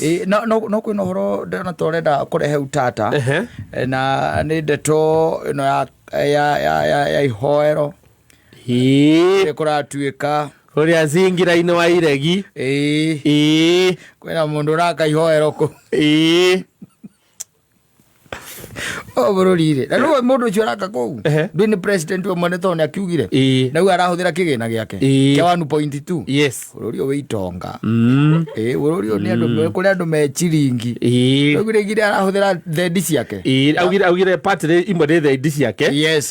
Ĩ, no kwĩna ũhoro ndĩrona ta ũrenda kũrehe utata. Na nĩ ndeto ĩno ya ihoero. Nĩ kũratuĩka Kũrĩa zingira-inĩ wa iregi. Ĩĩ. Kwĩna mũndũ ũraka ihoero kũu. O bũrũri rĩ, na rĩu mũndũ ũcio ũraka kũu ndũĩ nĩ president we mwene tondũ nĩ akiugire. Na rĩu arahũthĩra kĩgĩna gĩake kĩa 1.2. Bũrũri ũyũ wĩ itonga. Ĩĩ, bũrũri ũyũ nĩ andũ, kũrĩ andũ me chiringi. Rĩu rĩngĩ arahũthĩra thendi ciake. Augire part rĩ imwe nĩ thendi ciake.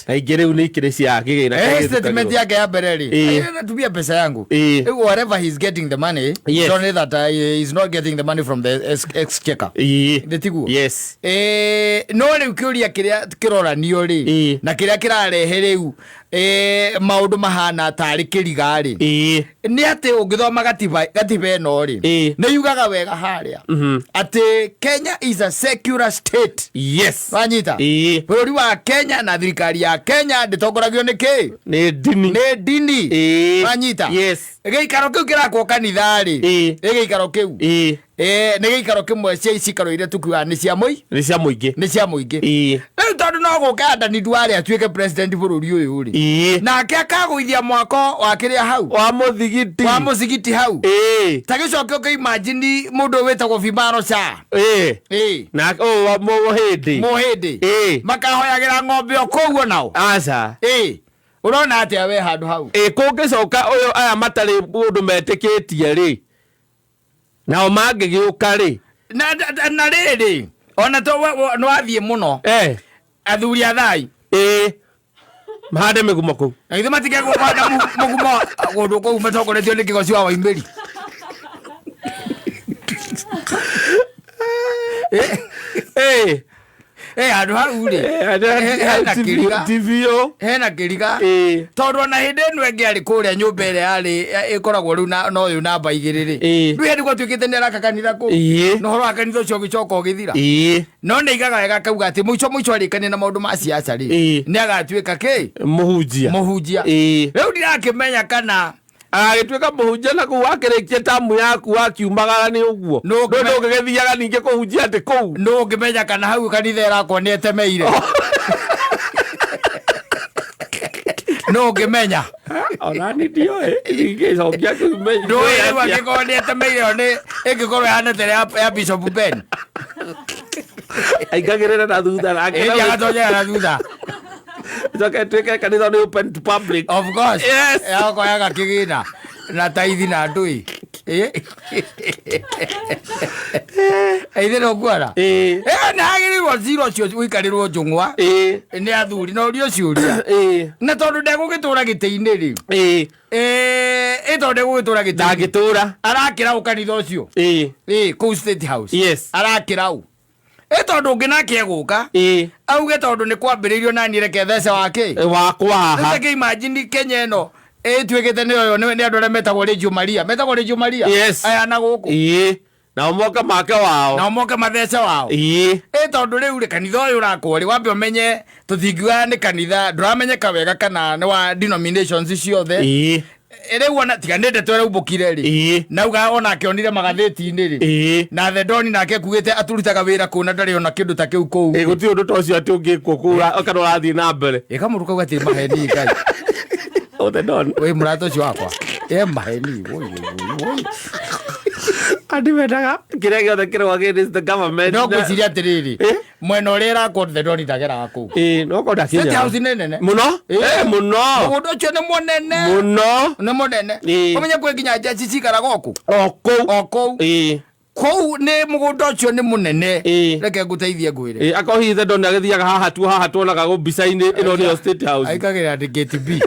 Na ingĩ rĩu nĩ ikĩrĩ cia kĩgĩna kĩrĩa Statement gĩthukagĩrwo. Yake ya mbere rĩ, "Natumia pesa yangu." Rĩu wherever he's getting the money, it's only that he's not getting the money from the exchequer. Nĩ tiguo? Yes. No rĩu kĩũria kĩrĩa kĩroranio rĩ, na kĩrĩa kĩrarehe rĩu maũndũ mahana tarĩ kĩriga rĩ, nĩ atĩ ũngĩthoma gatiba ĩno rĩ, nĩ yugaga wega harĩa atĩ Kenya is a secular state. Wanyita? Bũrũri wa Kenya na thirikari ya Kenya ndĩtongoragio nĩ kĩ? Nĩ ndini. Nĩ ndini. Wanyita? Yes. Gĩikaro kĩu kĩrakwo kanitha rĩ, nĩ gĩikaro kĩu nĩ gĩikaro kĩmwe cia icikaro iria tukiugaga nĩ cia mũi Nĩ cia mũingĩ. Nĩ cia mũingĩ. Rĩu tondũ no gũka Adani Duale atuĩke president bũrũri ũyũ rĩ, nake akagũithia mwako wa kĩrĩa hau, Wa mũthigiti. Wa mũthigiti hau. Ta gĩcoke ũkĩimagine mũndũ ũyũ wĩtagwo Vimaro Shah. Na ũyũ wa mũhĩndĩ. Mũhĩndĩ. Makahoyagĩra ng'ombe o kũu onao. Aca. Ũrona atĩa we handũ hau? Kũngĩcoka ũyũ aya matarĩ ũndũ metĩkĩtie rĩ, nao mangĩgĩũka rĩ? Na rĩrĩ, ona to nĩ wathiĩ mũno, athuri a thai. Mahande mĩgumo kũu. Na githĩ matige kũhanda mũgumo kũndũ kũu matongoretio nĩ kĩgoci wa Waimĩri? Handũ hau rĩ, hena kĩriga. TVO. Hena kĩriga. Tondũ ona hĩndĩ ĩno ĩngĩ arĩ kũrĩa nyũmba ĩrĩa yarĩ ĩkoragwo rĩu na ũyũ namba 2 rĩ, rĩu hĩndĩ gwatuĩkĩte nĩ araka kanitha kũu, na ũhoro wa kanitha ũcio ũgĩcoka ũgĩthira. No nĩ aigaga wega akauga atĩ mũico mũico arĩkania na maũndũ ma siasa rĩ, nĩ agatuĩka kĩ? Mũhunjia. Mũhunjia. Rĩu ndirakĩmenya kana Agagĩtuĩka mũhunjia na kũu wakĩrĩkia tamu yaku wakiumagara nĩ ũguo. Ndũngĩgĩthiaga ningĩ kũhunjia atĩ kũu. Nũ ũngĩmenya kana hau kanitha ĩrakwo nĩ etemeire? Nũ ũngĩmenya? Ona ni ndioĩ ingĩcokia kĩu. Ndũĩ rĩu angĩkorwo nĩ etemeire ĩyo nĩ ĩngĩkorwo ĩhana ta ĩrĩa ya Bishop Ben. Aingagĩrĩra na thutha nake. Ĩndĩ agatonyera na thutha. Ĩcoke ĩtuĩke kanitha nĩ open to public. Of course. Yes. Yakoyaga kĩgĩna na taithi na ndũĩ. Ithe no kuona. Na hagĩrĩirwo cira ũcio ũikarĩrwo njũng'wa nĩ athuri na ũrio ciũria. Na tondũ ndegũgĩtũra gĩtĩ-inĩ rĩ. Ĩ tondũ ndegũgĩtũra gĩtĩ-inĩ. Ndangĩtũra. Arakĩra ũ kanitha ũcio? Kũu State House. Arakĩra ũ? Ĩ tondũ ũngĩ nake egũka auge tondũ nĩ kwambĩrĩirio naniĩ reke thece wa kĩ? Wakwa haha. Rĩu imagine Kenya ĩno ĩtuĩkĩte nĩ ũyũ nĩ andũ arĩa metagwo Reggio Maria, metagwo Reggio Maria. Aya na gũkũ. Nao moke make wao. Nao moke mathece wao. Ĩ tondũ rĩu rĩ, kanitha ũyũ ũrakwo rĩ, wambe ũmenye tũtingiuga nĩ kanitha ndũramenyeka wega kana nĩ wa denominations ciothe. Rĩu ona tiga nĩ ndeto ĩraumbũkire rĩ, nauga onake onire magathĩti-inĩ rĩ, na The Don nake kugĩte aturutaga wĩra kũu na ndarĩ ona kĩndũ ta kĩu kũu. Gũtirĩ ũndũ ta ũcio atĩ ũngĩkwo kũu kana ũrathiĩ na mbere. Ĩ kamũndũ kau gatirĩ maheni Ngai. Oh, The Don. Wĩ mũrata ũcio wakwa e maheni, woi, woi, woi, woi. Andũ mendaga kĩrĩa gĩothe kĩrĩ against the government. No ngwĩciria atĩrĩrĩ, mwena ũrĩa ĩrakwo The Don ndageraga kũu. No korwo State ndakinyaga. House nĩ nene Mũno. Mũno. Mũgũnda ũcio nĩ mũnene. Mũno. Nĩ mũnene. Ũmenye kwĩ nginya njeci cikaraga o kũu. O kũu. O kũu. Kũu nĩ mũgũnda ũcio nĩ mũnene. Reke ngũteithie ngwĩre. Akorwo hihi The Don agĩthiaga haha tu haha tuonaga gũ mbica-inĩ ĩno nĩyo State House. Aikagĩra ndĩ gate B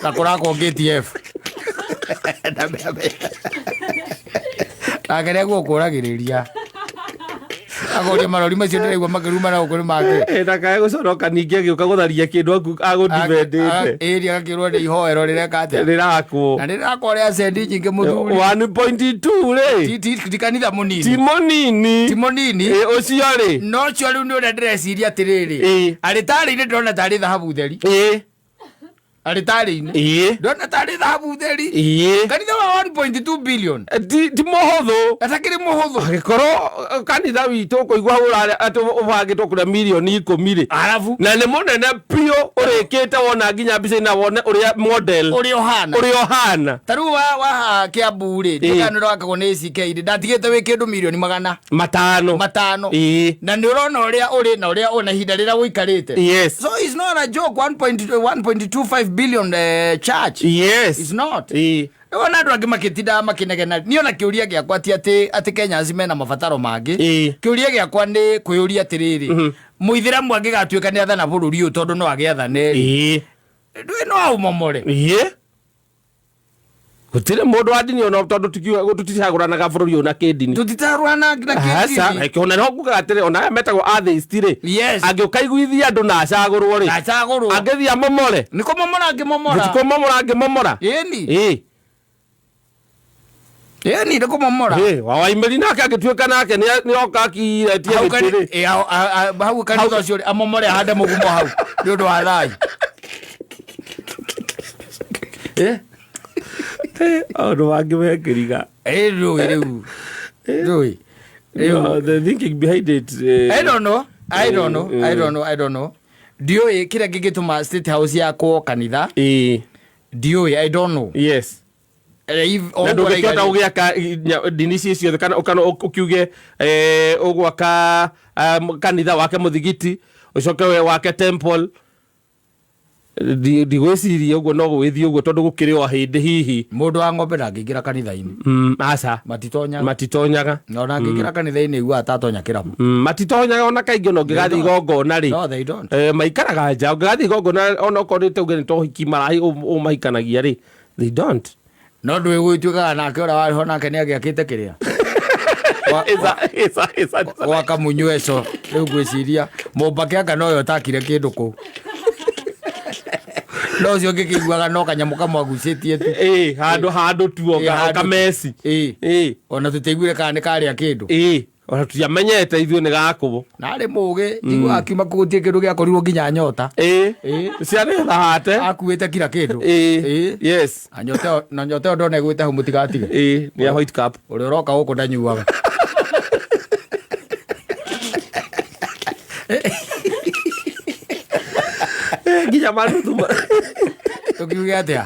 na kũrakwo gate F. Nake nĩ egũkũragĩrĩria akoria marori macio ndĩraigua makĩruma na gũkũ nĩ make. Ndakae gũconoka ningĩ agĩũka gũtharia kĩndũ agũdibendĩte. Ĩri agakĩrwo nĩ ihoero rĩreka atĩa? Rĩrakwo. Na rĩrakwo rĩa cendi nyingĩ mũthuri. 1.2 rĩ. Ti kanitha mũnini. Ti mũnini. Ti mũnini. Ũcio rĩ. No ũcio rĩu nĩ ũrĩa ndĩreciria atĩrĩrĩ, arĩ tarĩ-inĩ ndĩrona tarĩ thahabu theri. Aritarĩ-inĩ. Ĩĩ. Ndona tarĩ thahabu theri. Ĩĩ. Kanitha wa 1.2 billion. Ti mũhũthũ. Atakĩrĩ mũhũthũ. Angĩkorwo kanitha witũ ũkũigua atĩ ũbangĩtwo kũrĩa mirioni 10 rĩ. Arabu. Na nĩ mũnene biũ ũrĩkĩte wona nginya mbica-inĩ wone ũrĩa model. Ũrĩa ũhana. Ũrĩa ũhana. Ta rĩu wa Kiambu rĩ, ndũkana nĩ ũrakagwo nĩ ACK rĩ, ndatigĩte wĩ kĩndũ mirioni magana 500. 500. Ĩĩ. Na nĩ ũrona ũrĩa ũrĩ na ũrĩa ũna ihinda rĩrĩa ũikarĩte. Yes. So it's not a joke, 1.25 billion church. Yes. It's not. Ĩĩ. Ona andũ angĩ makĩtindaga makĩnegena. Niĩ ona kĩũria gĩakwa ti atĩ Kenyans mena mabataro mangĩ. Ĩĩ. Kĩũria gĩakwa nĩ kwĩyũria atĩrĩrĩ, mũithĩramu angĩgatuĩka nĩ athana bũrũri ũyũ tondũ no agĩathane rĩ, Ĩĩ. ndũĩ no aũmomore. Ĩĩ. Gũtirĩ mũndũ wa ndini ona tondũ tũticagũranaga bũrũri ũyũ na kĩndini. Tũticagũranaga na Aca, kĩndini. like, ona no ngugaga atĩrĩ, ona aya metagwo atheist rĩ, Yes. angĩũka iguithia andũ na acagũrwo rĩ, Na acagũrwo. angĩthiĩ amomore. Nĩ kũmomora angĩmomora. Gũtikũmomora angĩmomora. Ĩni. Ĩĩ. Ĩni nĩ kũmomora. Ĩĩ, wa Waimĩri nake angĩtuĩka nake nĩ oka akiretie Hau mĩtĩ rĩ. ĩ, hau, a, a, hau kanitha ũcio rĩ, amomore ahande mũgumo hau nĩ ũndũ wa thayũ. Ĩ? Maũndũ mangĩ mekĩriga. Ĩ, rũĩ rĩu. Rũĩ. Rĩu. No, the thinking behind it, I don't know. I don't know. I don't know. I don't know. Ndiũĩ kĩrĩa kĩngĩtũma State House yakwo kanitha. Ĩĩ. Ndiũĩ, I don't know. Yes. O Na ũguo ndũngĩkĩhota raiga rĩ. gũgĩaka ndini ici ciothe kana ũkiuge, ũgwaka, kanitha wake mũthigiti, ũcoke we wake temple. Ndigwĩciria ũguo no gũgĩthiĩ ũguo tondũ gũkĩrĩ o hĩndĩ hihi. Mũndũ wa ng'ombe ndangĩingĩra kanitha-inĩ. Aca. Matitonyaga. Matitonyaga. Na ona angĩingĩra kanitha-inĩ aiguaga ta atonya kĩrabu. Matitonyaga ona kaingĩ ona ũngĩgathiĩ They don't. igongona rĩ. No, they don't. Maikaraga nja, ũngĩgathiĩ igongona ona okorwo nĩ tauge nĩ ta ũhiki marahi ũmahikanagia rĩ. They don't. No ndũĩ gũgĩtuĩkaga nake ũrĩa warĩ ho nake nĩ agĩakĩte kĩrĩa. Isa, isa. Gwaka mũnyweco rĩu ngwĩciria mũmbake anga noyo ũtakire kĩndũ kũu. No ũcio ũngĩkĩiguaga no kanyamũ kamwe agucĩtie tu. Ĩĩ, handũ tu Ĩĩ, handũ tu. kameci. Ĩĩ. Ĩĩ. Ona tũtiaiguire kana nĩ karĩa kĩndũ. Ĩĩ, ona tũtiamenyete ithuĩ nĩ gakũbũ. Na arĩ mũgĩ, njiguaga akiuma kũu gũtirĩ kĩndũ gĩakorirwo nginya nyota. Ĩĩ. Ĩĩ. Ciarĩ thahate. Akuĩte kira kĩndũ. Ĩĩ. Ĩĩ. Yes. Na nyota ĩyo, na nyota ĩyo ndona ĩgwĩte hau mũtigatige. Ĩĩ, nĩ ya white cup. Ũrĩa ũroka gũkũ ndanyuaga. Nginya manuthu Tũkiuge atĩa?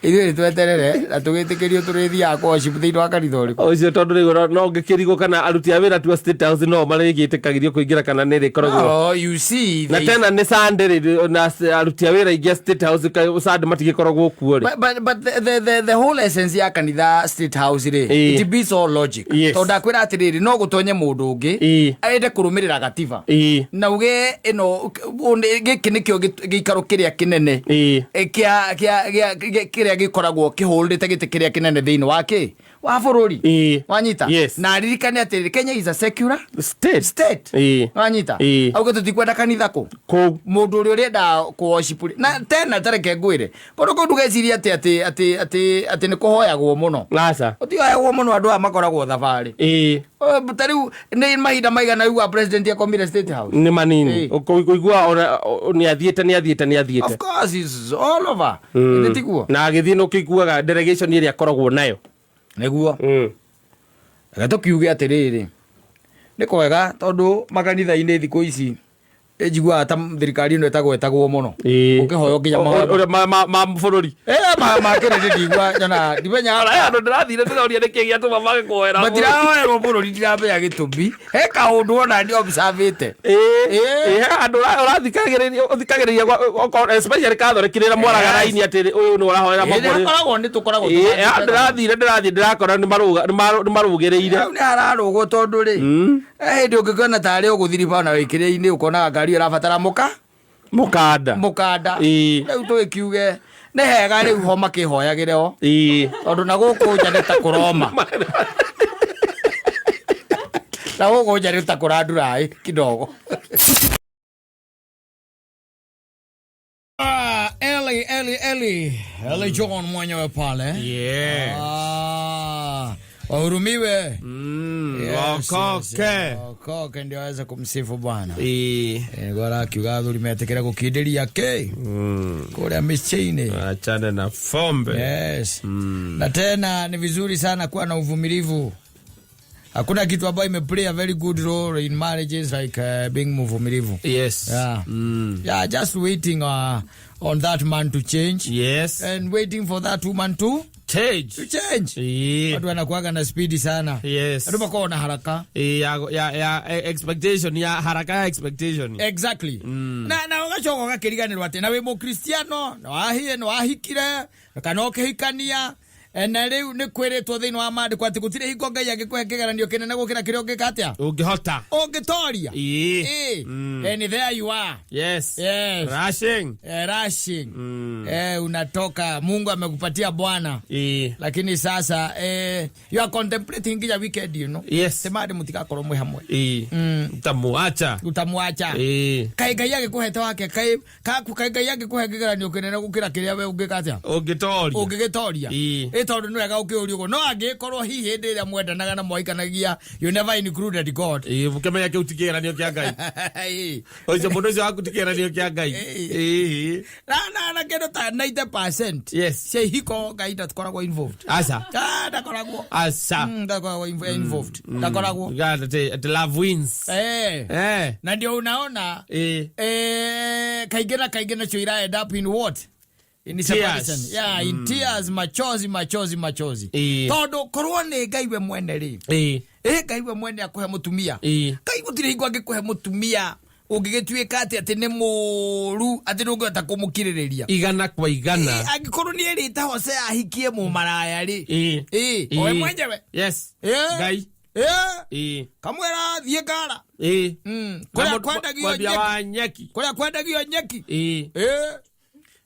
Ithuĩ nĩ tweterere na tũgĩtĩkĩrio tũrĩthiaga kũ worship thĩinĩ wa kanitha ũrĩkũ. Ũcio tondũ rĩu no ngĩkĩrigwo kana aruti a wĩra tu a State House no marĩgĩtĩkagĩrio kũingĩra kana nĩ rĩkoragwo. Oh, you see, Na they tena nĩ Sunday rĩ, na aruti a wĩra aingĩ a State House Sunday matigĩkoragwo kuo rĩ. But the whole essence ya kanitha State House rĩ, Ĩĩ. it beats all logic. Yes. Tondũ ndakwĩra atĩrĩrĩ, no gũtonye mũndũ ũngĩ, Ĩĩ. ende kũrũmĩrĩra gatiba. Ĩĩ. Na uge ĩno, gĩkĩ nĩkĩo gĩikaro kĩrĩa kĩnene. Ĩĩ. Kĩrĩa gĩkoragwo kĩhũrĩte gĩtĩ kĩrĩa kĩnene thĩinĩ wa kĩ? Wa bũrũri. Ĩĩ. Wanyita? Yes. Na ririkane atĩrĩrĩ, Kenya is a secular State. state. Ĩĩ. Wanyita? Ĩĩ. Auge tũtikwenda kanitha kũ? Kũu. Mũndũ ũrĩa ũrenda kũ worship rĩ, na tena tareke ngwĩre, kũndũ kũu ndũgecirie atĩ nĩ kũhoyagwo mũno. Aca. Gũtihoyagwo mũno, andũ aya makoragwo thabarĩ. Ĩĩ. Ta rĩu nĩ mahinda maigana rĩu wa president akomire State House? Nĩ manini. Ĩĩ. Ũkũigua ona, nĩ athiĩte, nĩ athiĩte, nĩ athiĩte. Of course, it's all over. Nĩ tiguo? Na agĩthiĩ nĩ ũkĩiguaga delegation ĩrĩa akoragwo nayo. Nĩguo. Reke tũkiuge atĩrĩrĩ, nĩ kwega tondũ makanitha-inĩ thikũ ici njiguaga ta thirikari ĩno ĩtagwetagwo mũno. Ĩĩ. Ũkĩhoywo nginya mahoya. Ũrĩa ma bũrũri. Ma kĩrĩ ndiguaga, nyonaga, ndimenyaga. Ona he handũ ndĩrathire ndĩroria nĩkĩ gĩatũma mage kũhoera bũrũri. Matirahoerwo bũrũri, ndiramenya gĩtũmi. He kaũndũ ona ndi observe-ĩte. Ĩĩ. Ĩĩ. Ĩĩ, he handũ ũrathikagĩrĩria, ũthikagĩrĩria okorwo, especially Catholic rĩrĩa mwaraga Yes. raini atĩ ũyũ nĩ ũrahoera Ĩĩ, mabũrũri. nĩhakoragwo, nĩ tũkoragwo Ĩĩ, tũbangĩte handũ ndĩrathire, ndĩrathiĩ ndĩrakora nĩ marũgĩrĩire. Hau nĩ hararũgwo tondũ rĩ, hĩndĩ ũngĩkĩona tarĩ ũgũthiriba na wĩkĩrĩinĩ ũkonaga ngari ĩyo ĩrabatara mũka? Mũkanda. Mũkanda. Ĩĩ. Rĩu tũgĩkiuge nĩ hega rĩu ho makĩhoyagĩre o. Ĩĩ. Tondũ na gũkũ nja nĩ ta kũroma. Na gũkũ nja nĩ ta kũranduraĩ kidogo. Eli, Eli, Eli. Eli John mwenyewe pale. Yes. Wahurumiwe. Yes, Waokoke. yes, waokoke ndio aweze kumsifu Bwana. Ĩĩ. Gwara akiuga athuri metĩkĩre gũkindĩria kĩ kũrĩa mĩciĩ-inĩ. Achane na fombe. Yes. Na tena ni vizuri sana kuwa na uvumilivu. Hakuna kitu ambayo imeplay a very good role in marriages like being mvumilivu. Yes. Yeah. Yeah, just waiting on that man to change and waiting for that woman to Change. to change. Ĩĩ. Watu wanakuwaga na spidi sana. Yes. Andũ makoragwo na haraka. Ĩĩ, ya expectation, ya haraka ya expectation. Exactly. Na ũgacoka ũgakĩriganĩrwo atĩ na wĩ mũkristiano na wahie na wahikire kana ũkĩhikania, na rĩu nĩ kwĩrĩtwo thĩinĩ wa maandĩko atĩ gũtirĩ hingo Ngai angĩkũhe kĩgeranio kĩnene gũkĩra kĩrĩa ũngĩka atĩa, Ũngĩhota. ũngĩtoria. Ĩĩ. Ĩĩ. And there you are. Yes. Yes. Rushing. Rushing. Unatoka Mungu amekupatia Bwana, lakini sasa you are contemplating nginya weekend. Temadi mutigakorwo mwĩ hamwe. Utamuacha. Utamwacha. Kaĩ Ngai agĩkũhete wake, kaĩ kaku, kaĩ Ngai angĩkũhe kĩgeranio kĩnene gũkĩra kĩrĩa we ũngĩka atĩa, Ũngĩtoria. Ũngĩgĩtoria. Ĩĩ. Ĩ tondũ nĩ wega ũkĩũrio ũguo, no angĩkorwo hihi hĩndĩ ĩrĩa mwendanaga na mwaikanagia you never included God. Ĩĩ, ũkĩmenya kĩu ti kĩgeranio kĩa Ngai. Ĩĩ. Ũcio mũndũ ũcio waku ti kĩgeranio kĩa Ngai. Ĩĩ. Ĩĩ. Na kĩndũ ta 90% cia ihiko Ngai ndakoragwo involved. Aca. Ah, ndakoragwo. Aca. Ndakoragwo involved, ndakoragwo. God, atĩ love wins. Na ndio unaona kaingĩ na kaingĩ nacio ira end up in what? In Tears. separation. Yeah, in tears, machozi, machozi, machozi. Tondũ korwo nĩ Ngai we mwene rĩ, ĩ Ngai we mwene akũhe mũtumia, Ngai gũtirĩ hingo angĩkũhe mũtumia ũngĩgĩtuĩka atĩ nĩ mũru atĩ ndũngĩhota kũmũkirĩrĩria. 100%. Angĩkorwo nĩ erĩte Hosea ahikie mũmaraya rĩ, Ĩĩ. owe mwenyewe. Yes. Ngai. Kamwĩra thiĩ ngara. Na Kũrĩa kwendagio mwendia nyeki. wa nyeki. Kũrĩa kwendagio nyeki.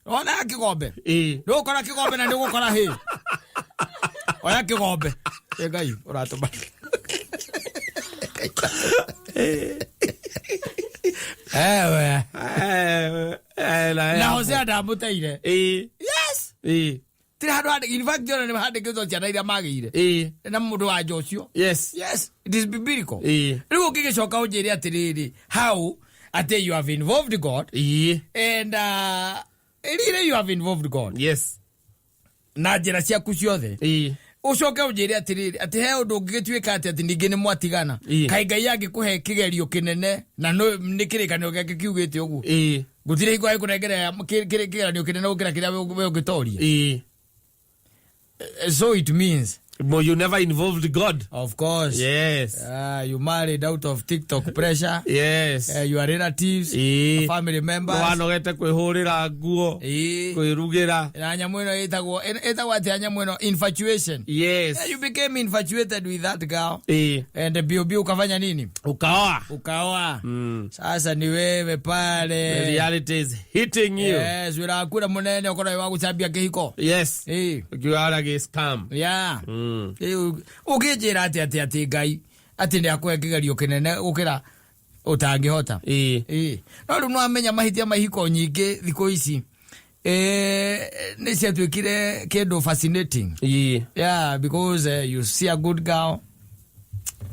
Ona kĩgombe. Nĩ ũgũkora kĩgombe na nĩ ũgũkora hĩ. Oya kĩgombe. Ĩ Ngai ũratũma. Ewe. Na Hosea ndamũteire. Yes. Tiri handũ in fact ona nĩ handĩkĩtwo ciana iria magĩire na mũndũ wa nja ũcio. Yes, it is biblical. Rĩu ũngĩgĩcoka ũnjĩre atĩrĩrĩ, how atĩ you have involved God and really you have involved God na njĩra ciaku ciothe, ũcoke ũnjĩre atĩrĩrĩ atĩ he ũndũ ũngĩgĩtuĩka atĩ ningĩ nĩ mwatigana. Kaĩ Ngai angĩkũhe kĩgerio kĩnene na nĩ kĩrĩkanĩro gĩake kiugĩte ũguo, gũtirĩ hingo agĩkũnengera kĩgeranio kĩnene gũkĩra kĩrĩa we ũngĩtoria. So it means But you never involved God. Of course. You married out of TikTok pressure. Your relatives, family members. Wanogete kwĩhũrĩra nguo, kwĩrugĩra. Na nyamũ ĩno ĩtagwo atĩa nyamũ ĩno? Infatuation. Yeah, you became infatuated with that girl. And BOB ukafanya nini? Ukaoa. Ukaoa. Sasa ni wewe pale. The reality is hitting you. Yes, wĩra waku ũrĩa mũnene ũkorwo wĩ wa gũcambia kĩhiko. Ũkiuga ũrĩa gĩ scam. Ũngĩnjĩra atĩ Ngai atĩ nĩ akũhe kĩgerio kĩnene gũkĩra ũtangĩhota. No rĩu nĩwamenya mahĩtia ma ihiko nyingĩ thikũ ici nĩ ciatuĩkire kĩndũ fascinating. Yeah, because you see a good girl,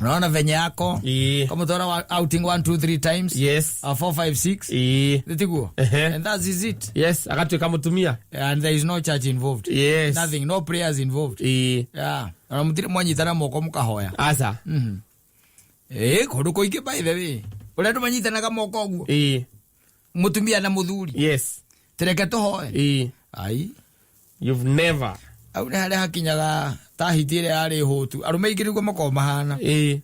unaona venye yako, kama utaona outing 1 2 3 times, 4 5 6, tiguo, and that is it. Yes, agatuĩka mũtumia. And there is no church involved. Nothing, no prayers involved. Yeah, ona mũtirĩ mwanyitana moko mũkahoya. Aca. Kũndũ kũingĩ, by the way, ũrĩa andũ manyitanaga moko ũguo, mũtumia na mũthuri, tereke tũhoe. Ai. You've never. Au nĩ harĩa hakinyaga ta hiti ĩrĩa yarĩ hũtu. Arũme aingĩ nĩguo makoragwo mahana.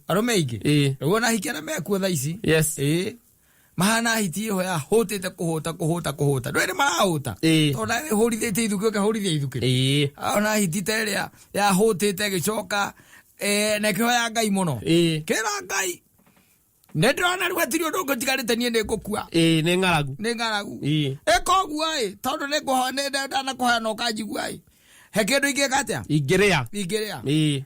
Arũme aingĩ rĩu ona ahikia arĩa mekuo thaa ici, mahana hiti ĩyo yahũtĩte kũhũta kũhũta kũhũta, ndũĩ nĩ marahũta, tondũ nawe hũrithĩtie ithukĩ, ũkehũrithia ithukĩ. Ona hiti ta ĩrĩa yahũtĩte ĩgĩcoka, na ĩkĩhoya Ngai mũno, kĩra Ngai nĩ ndĩrona rĩu hatirĩ ũndũ ũngĩ ũtigarĩte, niĩ nĩ ngũkua. Ĩĩ, nĩ ng'aragu. Nĩ ng'aragu. Ĩka ũguo ĩ, tondũ nĩ ndanakuhoya na ũkanjigua ĩ, he kĩndũ ingĩka atĩa? Ingĩrĩa. Ingĩrĩa.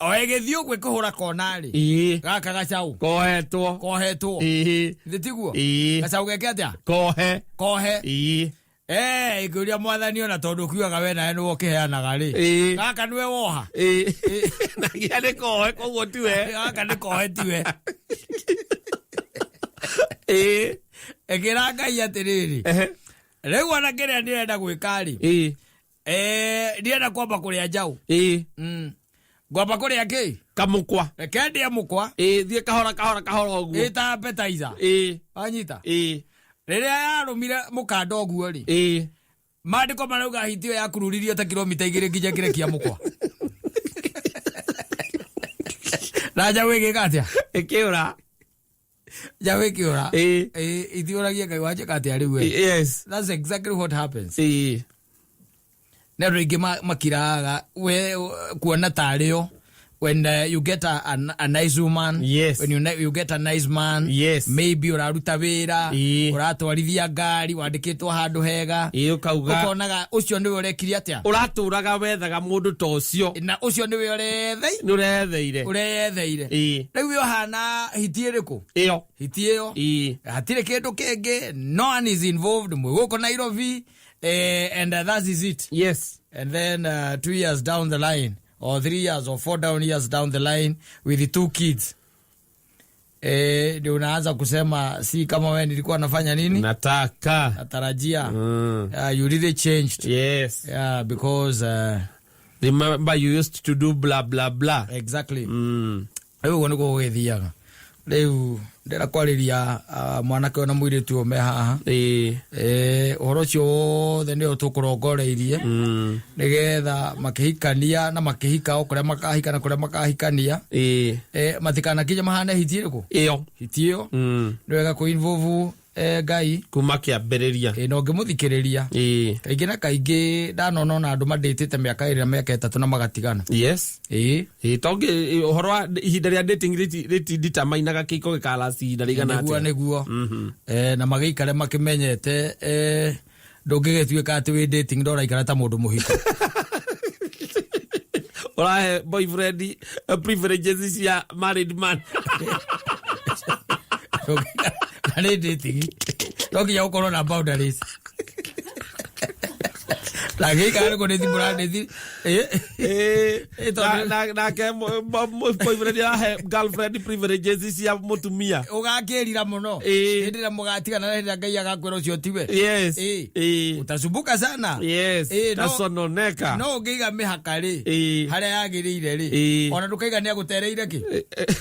O ĩgĩthiĩ ũguo ĩkũhũra kona rĩ, gaka gacaũ Kohetwo. Kohetwo. Thĩ tiguo? Gacaũ geke atĩa? Kohe. Kohe. Eh, ĩkĩũria mwathani ona tondũ ũkiugaga we nawe nĩwe ũkĩheanaga rĩ Ĩĩ. gaka nĩwe woha Ĩĩ. Na gĩa nĩ kohe koguo tiwe. Gaka nĩ kohe tiwe. Ĩĩ. Ĩkĩra Ngai atĩrĩrĩ, Ehe. rĩu ona kĩrĩa ndĩrenda gwĩka rĩ, Ĩĩ. eh, ndĩrenda kwamba kũrĩa njaũ. Ĩĩ. Ngwamba kũrĩa kĩ? Kamũkwa. Reke ndĩe mũkwa. Ĩĩ, thiĩ kahora kahora kahora ũguo. Ĩta appetizer. Ĩĩ. Wanyita? Ĩĩ. Rĩrĩa yarũmire mũkanda ũguo rĩ, Ĩĩ. maandĩko marauga hiti ĩyo yakururirio ta kilomita 2 nginya kĩrekia mũkwa. Na njaũ ĩgĩka atĩa? Ĩkĩũra. Njaũ ĩkĩũra. Ĩĩ. Ĩĩ, ithiũragie Ngai wanjĩka atĩa rĩu we? Yes. That's exactly what happens. Ĩĩ. Nĩ andũ aingĩ makiraga we kuona tarĩo when you get a nice woman. Yes. When you get a nice man. Yes. Maybe ũraruta wĩra, Ĩĩ. ũratwarithia ngari, wandĩkĩtwo handũ hega. Ĩĩ, ũkauga. Ũkonaga ũcio nĩwe ũrekire atĩa? Ũratũraga wethaga mũndũ ta ũcio. Na ũcio nĩwe ũrethei? Nĩ ũretheire. Ũreyetheire. Ĩĩ. Rĩu we ũhana hiti ĩrĩkũ? Ĩyo. Hiti ĩyo. Ĩĩ. Hatirĩ kĩndũ kĩngĩ, no one is involved, mwĩ gũkũ Nairobi, and that is it. Yes. And then 2 years down the line, or 3 years or 4 down years down the line, with the 2 kids, ndio unaanza kusema si kama wewe nilikuwa nafanya nini? Nataka. Natarajia. You really changed. Yes. Yeah, because remember you used to do blah blah blah. Exactly. Rĩu ũguo nĩguo gũgĩthiaga. Rĩu ndĩrenda kwarĩria mwanake ũyũ na mũirĩtu ũyũ me haha. Ĩĩ. Ũhoro ũcio wothe nĩo tũkũrongoreirie. Nĩgetha makĩhikania na makĩhika o kũrĩa makahika na kũrĩa makahikania. Ĩĩ. Matikanakinye mahane hiti ĩrĩkũ? Ĩyo. Hiti ĩyo. Nĩ wega kũ-involve Ngai. Kuma kĩambĩrĩria. Na ũngĩmũthikĩrĩria. Ĩĩ. Kaingĩ na kaingĩ ndanona ona andũ mandĩtĩte mĩaka 2 na mĩaka 3 na magatigana. Yes. Ĩĩ. Ĩĩ, to ũhoro wa ihinda rĩa dating rĩtinditamainaga kĩiko gĩkalast ihinda rĩigana Nĩguo, atĩa? nĩguo. Na magĩikare makĩmenyete, ndũngĩgĩtuĩka atĩ wĩ dating ndoraikara ta mũndũ mũhiku. Ũrahe boyfriend privileges cia married man. Na nĩ dating. No nginya ũkorwo na boundaries. Na gĩikara nĩ kũndĩti mũrandĩti. Tondũ Nake boyfriend arahe girlfriend privileges cia mũtumia. Ũgakĩrira mũno. Hĩndĩ ĩrĩa mũgatigana na hĩndĩ ĩrĩa Ngai agakwĩra ũcio tiwe. Yes. Utasumbuka sana. Yes. Tasononeka. No ũngĩiga mĩhaka rĩ, harĩa yagĩrĩire rĩ, ona ndũkaiga nĩ agũtereire kĩ?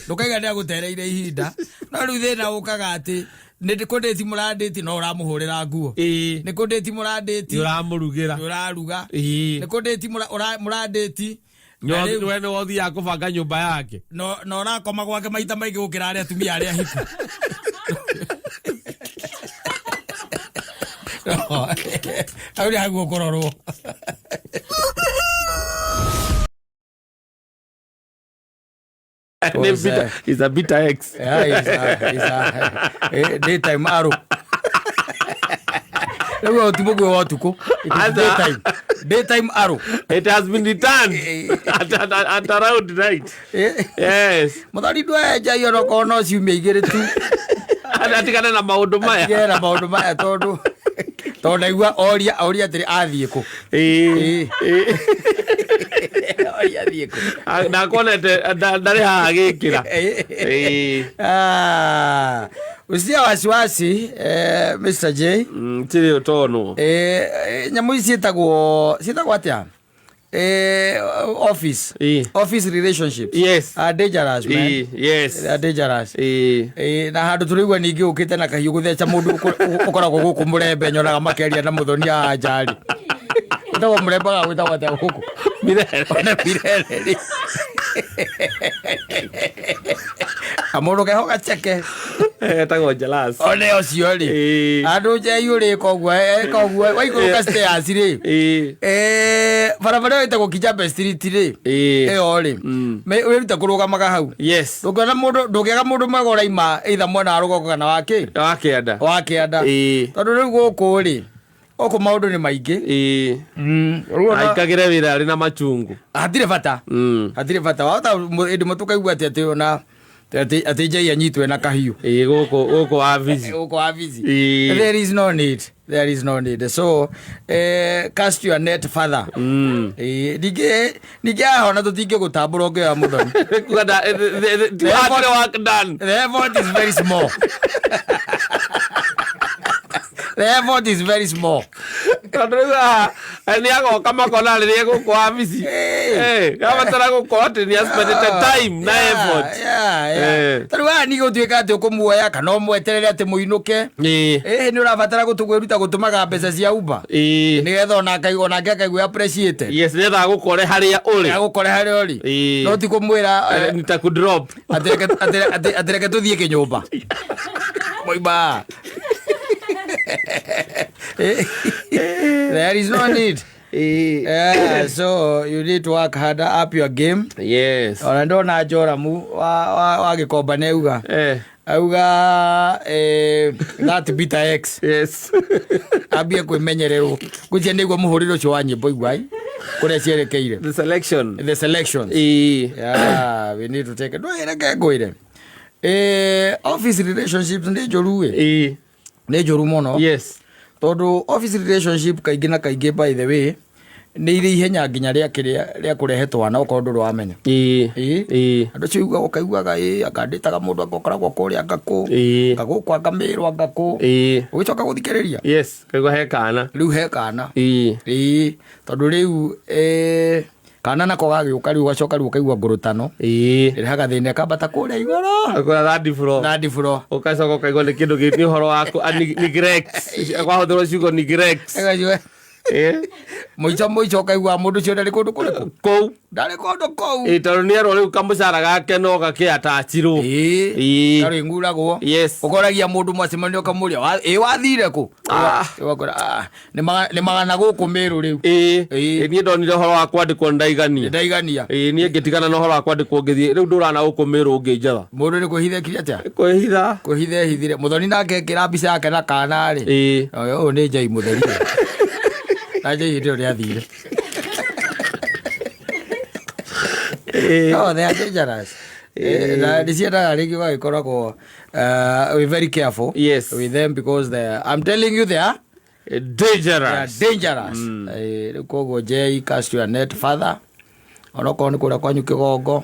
Ndũkaiga nĩ agũtereire ihinda. No rĩu thĩna ũkaga atĩ nĩ kũndĩti mũrandĩti no ũramũhũrĩra nguo. Nĩ kũndĩti mũrandĩti Nĩ ũramũrugĩra. Nĩ ũraruga. Nĩ kũndĩti mũrandĩti. Nĩ we nĩ wothiaga kũbanga nyũmba yake. No ũrakoma gwake maita maingĩ gũkĩra arĩa atumia arĩa ahiku. Hau nĩ haguo kũrorwo. Nĩ bitter, is a bitter ex. Yeah, he's a daytime arrow. Rĩu ti mũguĩ wa ũtukũ. It is Aca. daytime. Daytime arrow. It has been returned at around night. Yes. Mũthoni ndwenja iyo onokorwo no ciumia igĩrĩ tu. Atigane na maũndũ maya. Atigane na maũndũ maya tondũ ndaigua oria atĩrĩ athiĩ kũ? Oria athiĩ kũ? Ndakuonete, ndarĩ haha agĩkĩra. Usia wasiwasi, Mr. J. Tirĩ ũtonwo. Nyamũ ici ciĩtagwo atĩa? Office. Office relationships. Yes. Are dangerous, man. Yes. They are dangerous. Na handũ tũraigua ningĩ ũkĩte na kahiũ gũtheca mũndũ ũkoragwo gũkũ mũrembe, nyonaga makĩaria na mũthoni haha nja-rĩ. Wĩtagwo mũrembe kana wĩtagwo atĩa gũkũ? Mirere. Ona Mirere rĩ. Kamũndũ keho gaceke. Etagwo Jalas. One ũcio rĩ. Andũ njei ũrĩka ũguo, eka ũguo, waikũrũka stairs rĩ. Barabara ĩyo ĩtagwo Kijabe Street rĩ. Ĩyo rĩ. Wĩrute kũrũgamaga hau. Yes. Ndũngĩona mũndũ, ndũngĩaga mũndũ mwega ũraima either mwena wa rũgongo kana wa kĩ? Wa kĩanda. Wa kĩanda. Tondũ rĩu gũkũ rĩ, gũkũ maũndũ nĩ maingĩ. Rĩu ona Aikagĩre wĩra arĩ na machungu. Hatirĩ bata. Hatirĩ bata. Wahota hĩndĩ ĩmwe tũkaigua atĩ atĩ ona atĩ njei anyitwe na kahiũ. Gũkũ wabici. Gũkũ wabici. There is no need. There is no need. So cast your net further. Ningĩ ningĩ haha ona tũtingĩgũtambũra ũngĩoya mũthoni. Kuga the hard work done. The effort is very small. The effort is very small. Tondũ rĩu haha nĩ agoka makona rĩrĩa gũkũ wabici. Gabatara gũkorwo atĩ nĩ aspendete time na effort. Ta rĩu haha ningĩ gũtuĩka atĩ ũkũmuoya kana ũmweterere atĩ mũinũke. Ĩhĩ, nĩ ũrabatara kwĩruta gũtũmaga mbeca cia Uber nĩgetha onake akaigua appreciated. Yes, nĩgetha agũkore harĩa ũrĩ. Agũkore harĩa ũrĩ. No ti kũmwĩra Nitakudrop. Atĩ reke tũthiĩ kĩnyũmba moima. There is no need. Yeah, so you need to work harder, up your game. Ona ndona Joramu wa Gĩkomba nĩ auga auga that bitter ex ambie kwĩmenyererwo gwĩcia nĩguo mũhũrĩre ũcio wa nyĩmbo iguai kũrĩa cierekeire. The selection. The selections. Yeah, we need to take it. Reke ngwĩre, office relationships nĩ njũru ĩ. Nĩ njũru mũno. Tondũ office relationship kaingĩ na kaingĩ, by the way, nĩ irĩ ihenya nginya rĩa kĩrĩa rĩa kũrehe twana okorwo ndũrĩ wamenya. Andũ acio uga ũkaiguaga ĩ akandĩtaga mũndũ anga ũkoragwo kũrĩa anga kũ anga gũkũ anga mĩrũ anga kũ ũgĩcoka gũthikĩrĩria. Yes, kaigua he kana. Rĩu he kana. Ĩĩ, tondũ rĩu kana nako gagĩũka rĩu ũgacoka rĩu ũkaigua ngũrũtano ĩrehaga thĩna ĩkambata kũrĩa igũrũ. Akora third floor. Third floor. Ũgacoka ũkaigua nĩ kĩndũ nĩ ũhoro wa neglect. Kwahũthĩrwo ciugo neglect. Ĩgacoka mũico mũico ũkaigua mũndũ ũcio ndarĩ kũndũ kũrĩkũ. Kũu. Ndarĩ kũndũ kũu. Ĩĩ, tondũ nĩ erwo rĩu kamũcara gake no gakĩatachirwo. Karĩ nguragwo. Ũkoragia mũndũ mwacemania ũkamũria, "Ĩ wathire kũ?" Ũgakora, "Nĩ magana gũkũ Mĩrũ rĩu." Ĩĩ, niĩ ndonire ũhoro wa kwandĩkwo ndaigania. Ndaigania. Ĩĩ, niĩ ngĩtigana na ũhoro wa kwandĩkwo ngĩthiĩ rĩu ndũrana gũkũ Mĩrũ ngĩnjetha. Mũndũ nĩ kwĩhitha ekire atĩa? Kwĩhitha. Kwĩhitha ehithire. Mũthoni nake ekĩra mbica yake na kana rĩ. Ũyũ nĩ Njai mũtheri. Na Njai hĩndĩ ĩyo nĩathire. No, they are dangerous. Na nĩ ciendaga rĩngĩ ũgagĩkoragwo we very careful with them because they are, I'm telling you, they are dangerous. They are dangerous. Rĩu koguo Jay, cast your net further, onokorwo nĩ kũrĩa kwanyu kĩgongo,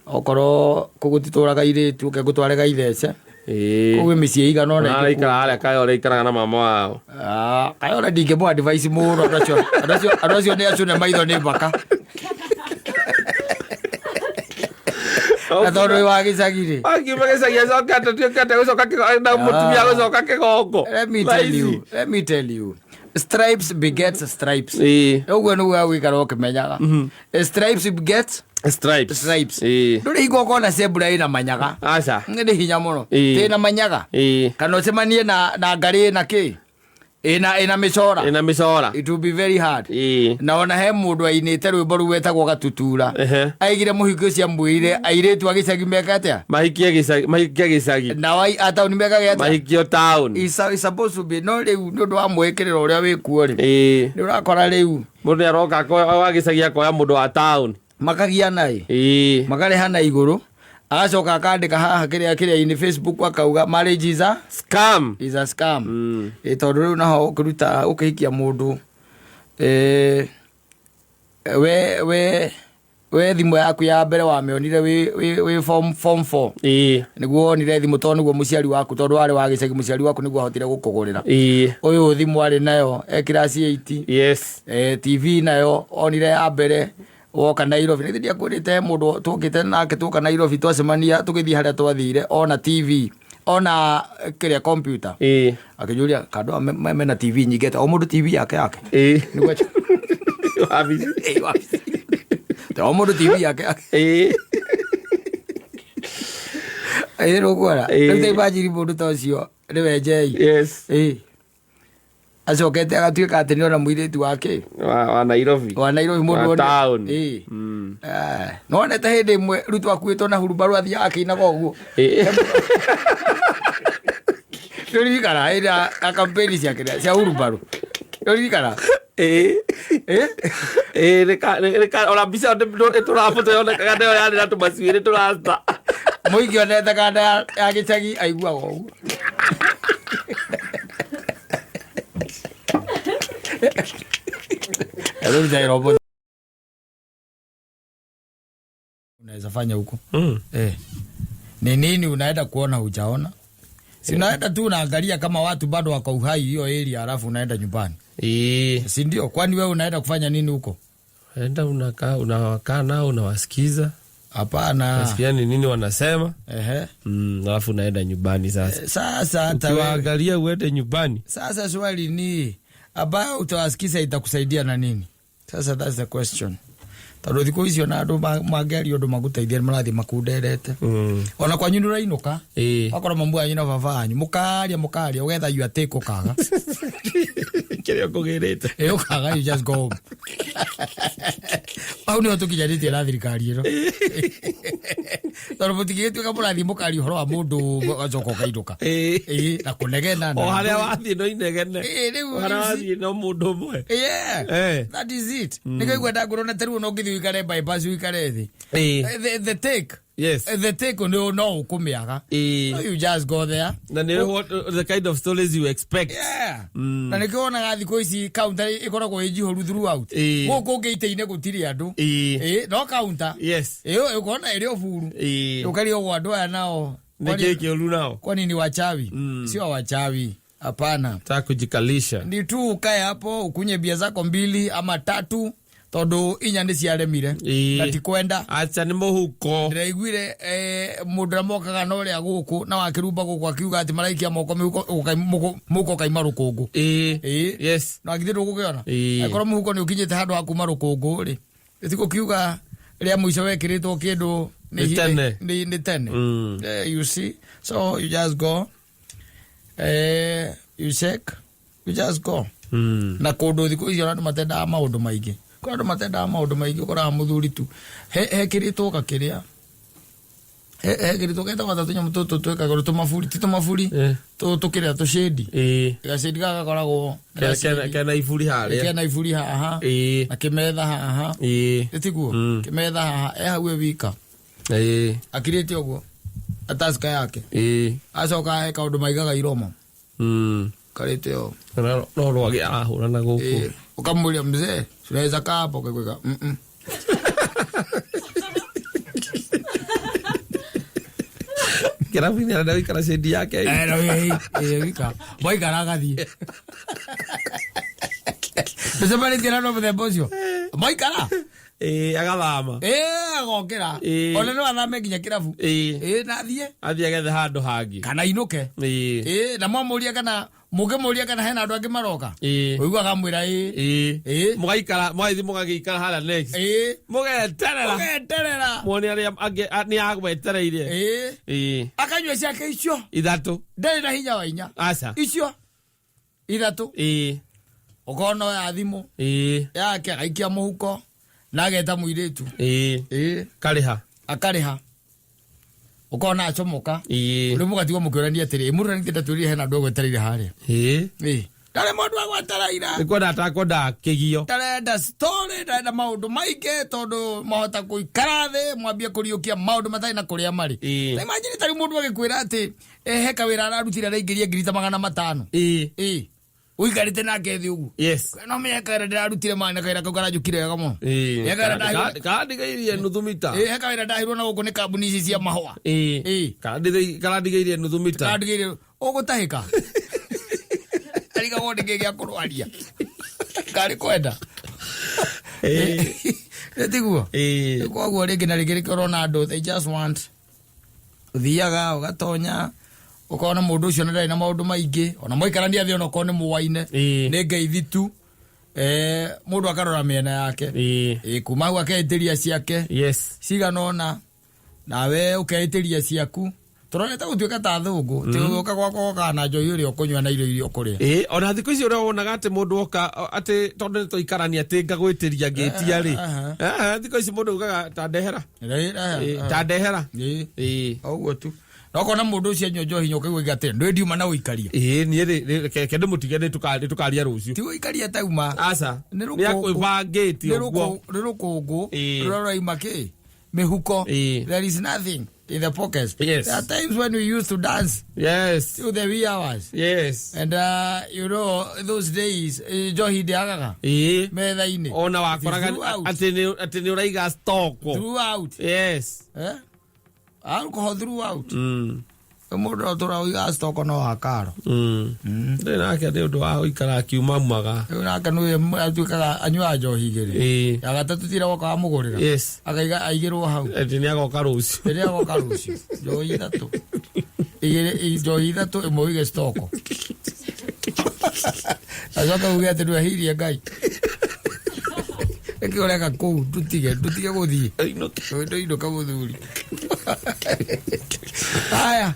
okorwo kũu gũtitũraga irĩtu ũke ngũtware gaithece. Kũu gwĩ mĩciĩ ĩigana ũna. Araikara harĩa Kayore ikaraga na mama wao. Ah, Kayore ndingĩmũ advice mũno, andũ acio nĩ acune maitho nĩ mbaka na tondũ wĩ wa gĩcagi rĩ. Akiuma gĩcagi acokete tuĩkete gũcoka na mũtumia gũcoka kĩgongo. Let me tell you, let me tell you, stripes begets stripes. Ũguo nĩguo agũikara ũkĩmenyaga, stripes begets Stripes. Stripes. Ndũrĩ hingo ũkona zebra ĩna manyaga. Aca. Nĩ hinya mũno. Ĩna manyaga kana ũcemanie na ngarĩ ĩna kĩ ĩna mĩcora. Ĩna mĩcora. It will be very hard. Na ona he mũndũ ainĩte rwĩmbo rũu wetagwo Gatutura. Aigire mũhiki ũcio amwĩrire airĩtu a gĩcagi meka atĩa? Mahikie gĩcagi, mahikie gĩcagi. Nao a taũni mekage atĩa? Mahikio town. Is supposed to be, no rĩu nĩ ũndũ wa mwĩkĩrĩro ũrĩa wĩkuo rĩ, nĩ ũrakora rĩu Mũndũ nĩ aroka wa gĩcagi akoya mũndũ wa town. Makagiana ĩ makareha na igũrũ, agacoka akandĩka haha kĩrĩa kĩrĩa-inĩ Facebook akauga marriage is a scam. Is a scam. Ĩ tondũ rĩu naho ũkĩruta ũkĩhikia mũndũ we thimũ yaku ya mbere wamĩonire wĩ form 4 nĩguo wonire thimũ tondũ nĩguo mũciari waku, tondũ warĩ wa gĩcagi, mũciari waku nĩguo ahotire gũkũgũrĩra. Ũyũ thimũ arĩ nayo e class 8. TV nayo onire ya mbere woka Nairobi. Nĩ ndiakwĩrĩte he mũndũ twokĩte nake twoka Nairobi, twacemania tũgĩthiĩ harĩa twathire, ona TV ona kĩrĩa computer, akĩnjũria kandũ aya mena TV nyingĩ atĩa? O mũndũ TV yake yake. Nĩguo Wabici. Ĩĩ, wabici. O mũndũ TV yake yake. Ĩĩ, nĩũkuona. Rĩu ta imagine mũndũ ta ũcio nĩwe Njei. Ĩĩ, acokete agatuĩka atĩ nĩona mũirĩtu wake Wa Nairobi. Wa Nairobi mũndũ Wa town. Ĩĩ. Nĩwonete hĩndĩ ĩmwe Ruto akuĩtwo na hurumbarũ athiaga akĩinaga ũguo? Nĩũririkana hĩndĩ ya kampeni ciake cia hurumbarũ? Nĩũririkana? Ĩĩ. Ĩ? Ĩĩ, ona mbica ĩyo ĩtũrabuta yonekaga nĩyo yarĩ na tũmacuĩrĩ tũrasta. Mũingĩ onete kanda ya gĩcagi aiguaga ũguo. Ruta wĩra ũmũthĩ. Unaweza fanya huko. Eh. Ni nini unaenda kuona hujaona? Si unaenda tu unaangalia kama watu bado wako uhai hiyo area alafu unaenda nyumbani. Si ndio? Kwani wewe unaenda kufanya nini huko? Enda unakaa, unawakaa nao, unawasikiza. Hapana. Nasikia ni nini wanasema. Ehe. Alafu unaenda nyumbani sasa. Sasa hata wewe. Ukiwaangalia uende nyumbani. Sasa swali ni ambayo utawasikiza itakusaidia na nini? Sasa that's the question. Tondũ thikũ icio na andũ mangĩaria ũndũ magũteithia nĩ marathiĩ makunderete. Ona kwanyu nĩ ũrainũka. Wakorwo mamu wanyu na baba wanyu mũkaria mũkaria ũgetha you take ũkaga. Kĩrĩa ũkũgĩrĩte. Ĩ ũkaga you just go home. Hau nĩho tũkinyanĩtie na thirikari ĩno. Tondũ mũtingĩgĩtuĩka mũrathiĩ mũkaria ũhoro wa mũndũ ũgacoka ũkainũka. Ĩ na kũnegena na O harĩa wathiĩ no inegene. Ĩ, rĩu O harĩa you see. wathiĩ no mũndũ ũmwe. Yeah. That is it. Nĩkĩo ngwenda ngũrwo na tarĩu ona ũngĩthiĩ ũikare bypass ũikare thĩ. The take. The take nĩ no ũkũmĩaga. No you just go there. Na nĩ what the kind of stories you expect. Yeah. Na nĩkĩo wonaga thikũ ici counter ĩkoragwo ĩ njihũru throughout. Gũkũ ũngĩ itĩ-inĩ gũtirĩ andũ. Ĩ, no counter. Ĩ, ũkona ĩrĩ o buru. Ũkarigwo andũ aya nao. Nĩ kĩĩ kĩũru nao? Kwani ni wachawi? Sio wachawi. Hapana. Taka kujikalisha. Ni tu ukae hapo ukunye bia zako mbili ama tatu tondu inya nĩ ciaremire na ti kwenda. Acha nĩ mũhuko. Ndĩraiguire mũndũ ũrĩa mokaga na ũrĩa gũkũ na wakĩrumba gũkũ akiuga atĩ maraikia moko mũhuko ũkaima rũkũngũ. No githĩ ndũgũkĩona? Angĩkorwo mũhuko nĩ ũkinyĩte handũ ha kuma rũkũngũ rĩ, ĩtigũkiuga rĩa mũico wekĩrĩtwo kĩndũ Nĩ tene. Nĩ tene. You see, so you just go, you check, you just go. Na kũndũ thikũ icio andũ matendaga maũndũ maingĩ. Kũrĩ andũ matendaga maũndũ maingĩ ũkoraga mũthuri tu hekĩrĩtwo gakĩrĩa hekĩrĩtwo getagwo ta tũnyamũ tũtũ twĩkagĩrwo tũmaburi, ti tũmaburi, tũkĩrĩa tũcĩndi. Gacĩndi gaka gakoragwo Kena iburi harĩa. Kena iburi haha. Na kĩmetha haha. Ĩtiguo? Kĩmetha haha, e hau e wika. Akirĩte ũguo. Ataska yake. Acoka he kaũndũ maigaga iromo. Karĩte ũũ. No rwagĩ arahũra na gũkũ. Ũkamũria mzee, tunaweza kaa hapo ukakweka. Kĩrabu-inĩ arenda gũikara cĩndi yake. No, wika. Mwaikara agathiĩ. Tũcemanĩtie na andũ a mũthemba ũcio. Mwaikara? Agathama. Agokĩra. Ona no athame nginya kĩrabu. Na athiĩ. Athiĩ agethe handũ hangĩ. Kana ainũke. Na mwamũria kana mũngĩmũria kana hena andũ angĩ maroka. Ũiguaga amwĩra ĩ. Mũgaikara, mũgathiĩ mũgagĩikara harĩa next. Mũgeterera. Mũgeterera. Muone arĩa angĩ, nĩ agwetereire. Akanyua ciake icio. Ithatũ. Ndarĩ na hinya wa inya. Aca. Icio. Ithatũ. Ũkona oya thimũ. Yake agaikia mũhuko na ageta mũirĩtu. Karĩha. Akarĩha. Ũkona acomoka. Rĩu mũgatigwo mũkĩũrania atĩrĩ, mũndũ nĩ ndatwĩrire hena andũ agwetereire harĩa. Ndarĩ mũndũ agwetereire. Nĩ kwenda atakwenda kĩgio. Ndarenda story, ndarenda maũndũ maingĩ tondũ mwahota gũikara thĩ mwambie kũriũkia maũndũ matarĩ na kũrĩa marĩ. Ta imagine tarĩu mũndũ agĩkwĩra atĩ, he kawĩra ararutire araingĩria ngiri ta magana matano. Ũikarĩte nake thĩ ũguo. No menye kawĩra ndĩrarutire mani na kawĩra kau karanjũkire wega mũno. He kawĩra ndahirwo- Karandigĩirie nuthu mita. He kawĩra ndahirwo na gũkũ nĩ kambuni ici cia mahũa. Karandigĩirie nuthu mita. Karandigĩirie, ũgũtahĩka. Arigagwo nĩ kĩ gĩa kũrwaria. Karĩ kwenda. Nĩ tiguo? Koguo rĩngĩ na rĩngĩ rĩkĩo ũrona andũ, they just want ũthiaga ũgatonya ũkona mũndũ ũcio ndarĩ na maũndũ maingĩ ona mwaikarania thĩ ona okorwo nĩ mũwaine nĩ ngeithi tu. Mũndũ akarora mĩena yake. Kuma hau akeĩtĩria ciake. Cigana ũna nawe ũkeĩtĩria ciaku. Tũronete gũtuĩka ta thũngũ. Ti ũgũka gwakwa ũkaga na njohi ũrĩa ũkũnyua na irio iria ũkũrĩa. Ona thikũ ici ũrĩa wonaga atĩ mũndũ oka, atĩ tondũ nĩ twaikarania atĩ ngagwĩtĩria ngĩtia rĩ. Thikũ ici mũndũ augaga ta ndehera. Ta ndehera. Ũguo tu. Na ũkona mũndũ ũcio anyua njohi nyoka ũkaigua atĩ ndũĩ ndiuma na ũikaria. Niĩ rĩ, reke ndĩmũtige nĩ tũkaria rũciũ. Ti ũikaria tauma. Aca. Nĩ Nĩ rũkũngũ. akwĩbangĩte Nĩ ũguo. rũkũngũ. Rũrĩa rũraima kĩ? Mĩhuko. Ĩĩ. There is nothing in the pockets. Yes. There are times when we used to dance Yes. till the wee hours. Yes. And those days, njohi ndĩagaga Ĩĩ. metha-inĩ. Ona wakoraga Throughout. atĩ nĩ ũraiga stock. Throughout. Yes. Eh? Alcohol throughout. Mũndũ atũra ũigaga stock no hakaro. Ndĩ nake nĩ ũndũ wa gũikara akiumaumaga. Rĩu nake nĩwe atuĩkaga anyuaga njohi igĩrĩ. Ĩĩ. Ya gatatũ tira woka wamũgũrĩra. Yes. Akaiga aigĩrwo hau. Atĩ nĩ agoka rũciũ. Rĩrĩa agoka rũciũ. Njohi ithatũ. Igĩrĩ njohi ithatũ ĩmwe ũige stock. Acoka uge atĩ ndwehirie Ngai. Nĩkĩ ũreka kũu ndutige gũthiĩ. Ainũke. Ndũinũka mũthuri. Haya.